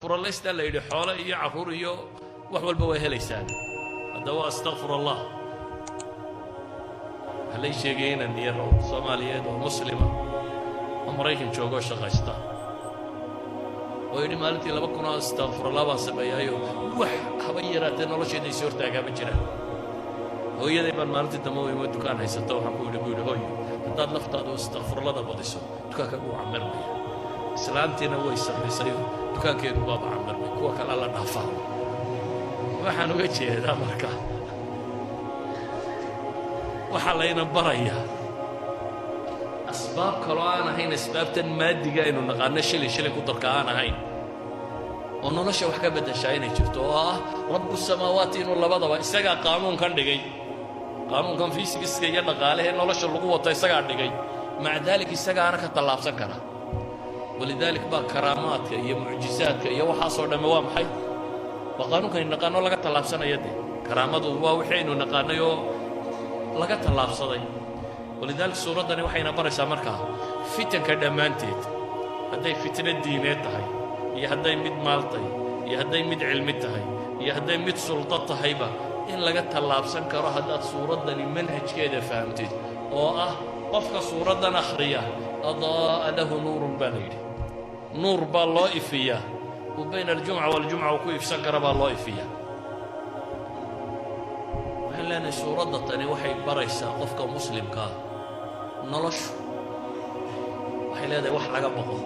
Furalaystaa la yidhi, xoole iyo carruur iyo wax walba waa helaysaan. Haddaba astaqfir Allah. Waxaa lay sheegaya inaan yaro Soomaaliyeed oo Muslima oo Maraykan joogoo shaqaysta oo yidhi, maalintii 2000 oo astaqfurallah baan sameeyaayo, wax haba yaraatee noloshayda is hortaagaa ma jiraan. Hooyaday baan maalintii dambe u imo, dukaan haysato. Waxaan ku yidhi, buu yidhi, hooyo, haddaad laftaadu istakfurlada badiso, dukaankaagu wuu camirmaya. Islaantiina way samaysay, dukaankeedu baaba camirmay, kuwa kale la dhaafaa. Waxaan uga jeedaa marka, waxaa layna barayaa asbaab kaloo aan ahayn asbaabtan maadiga aynu naqaano, shilin shilin ku darka aan ahayn, oo nolosha wax ka beddeshaa inay jirto, oo ah Rabbu samaawaati inuu labadaba isagaa qaanuunkan dhigay. Qaanuunkan fiisigiska iyo dhaqaalehee nolosha lagu wato isagaa dhigay. Maca daalik isagaana ka tallaabsan kara. Walidaalik baa karaamaadka iyo mucjizaadka iyo waxaasoo dhamme waa maxay? Waa qaanuunkaynu naqaano laga tallaabsanaya. Dee karaamadu waa wixii aynu naqaanay oo laga tallaabsaday. Walidaalik suuraddani waxayna baraysaa markaa fitanka dhammaanteed, hadday fitno diineed tahay iyo hadday mid maal tahay iyo hadday mid cilmi tahay iyo hadday mid suldo tahayba, in laga tallaabsan karo haddaad suuraddani manhajkeeda fahamtid, oo ah qofka suuraddan akhriya أضاء له نور baa la yidhi, nuur baa loo ifiyaa uu bayna aljumca waljumca uu ku ifsan kara baa loo ifiyaa. Waxaan leenahay, suuradda tani waxay baraysaa qofka Muslimkaa noloshu waxay leedahay wax laga boqo,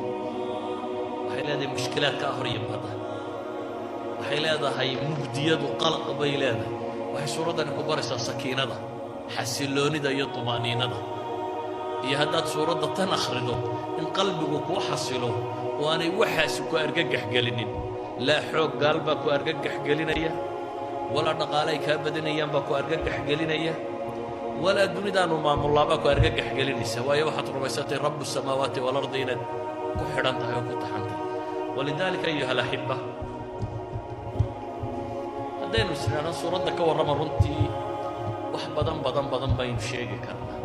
waxay leedahay mushkilaad kaa hor yimaada, waxay leedahay mugdiyadu, qalaq bay leedahay. Waxay suuraddani ku baraysaa sakiinada, xasilloonida iyo tumaaniinada, iyo haddaad suuradda tan akhrido in qalbigu kuu xasilo oo aanay waxaasi ku argagax gelinin. Laa xoog gaal baa ku argagax gelinaya, walaa dhaqaale ay kaa badinayaan baa ku argagax gelinaya, walaa dunidaanu maamullaa baa ku argagax gelinaysa, waayo waxaad rumaysatay رب السماوات والأرض inaad ku xidhan tahay oo ku taxan tahay. ولذلك أيها الأحبة, haddaynu isnidhaahno suuradda ka warrama, runtii wax badan badan badan baynu sheegi karnaa.